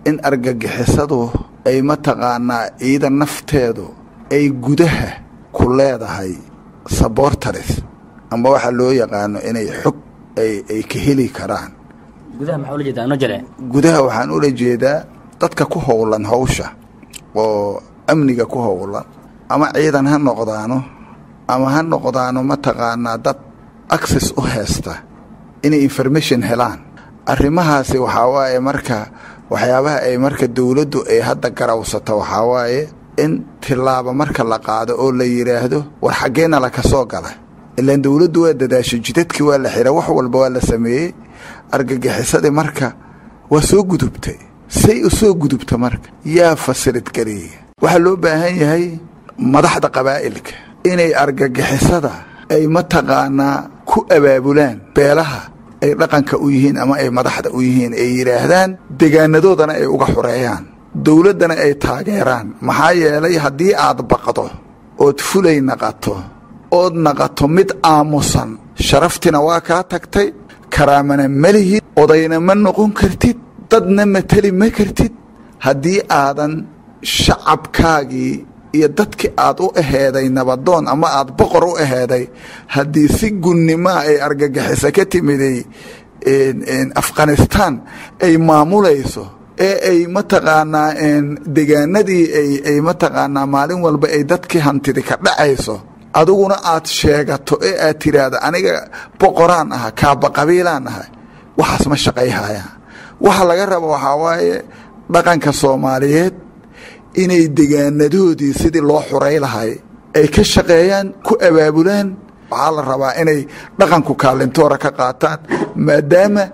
In argagixisadu ay mataqaanaa iida nafteedu ay gudaha ku leedahay supporters, amba waxaa loo yaqaano inay xog ay ka heli karaan. Gudaha maxaa ula jeedaa? Noo jale. Gudaha waxaan ula jeedaa dadka ku howlan hawsha oo amniga ku howlan, ama ciidan ha noqdaano ama ha noqdaano mataqaanaa dad access u haysta inay information helaan. Arrimahaasi waxaa waaye marka waxyaabaha ay marka dowladdu ay hadda garawsato waxaa waaye in tilaabo marka la qaado oo la yidhaahdo, war xaggeena laka soo gala? Ilaan dowladdu waa dadaasho, jidadkii waa la xira, wax walba waa la sameeyey. Argagixisadii marka waa soo gudubtay. Say u soo gudubta marka, yaa fasilid gareeya? Waxaa loo baahan yahay madaxda qabaa'ilka inay argagixisada ay mataqaanaa ku abaabulaan beelaha ay dhaqanka u yihiin ama ay madaxda u yihiin, ay yidhaahdaan degaanadoodana ay uga xoreeyaan, dowladdana ay taageeraan. Maxaa yeelay, haddii aad baqdo ood fulay naqato ood naqato mid aamusan, sharaftina waa kaa tagtay, karaamana ma lihid, odayna ma noqon kartid, dadna mateli ma kartid, haddii aadan shacabkaagii iyo dadkii aad u aheeday nabadoon ama aad boqor u aheeday, haddii si gunnimaa ay argagixisa ka timiday Afghanistan ay maamulayso ee ay mataqaanaa degaanadii ay mataqaanaa maalin walba ay dadkii hantidi ka dhacayso, adiguna aad sheegato ee aad tiraahdo aniga boqoraan aha, kaaba qabiilaan ahay, waxaas ma shaqayhayaan. Waxa laga rabo waxaa waaye dhaqanka Soomaaliyeed inay degaanadoodii sidii loo xuray lahay ay ka shaqeeyaan, ku abaabulaan. Waxaa la rabaa inay dhaqanku kaalintoora ka qaataan maadaama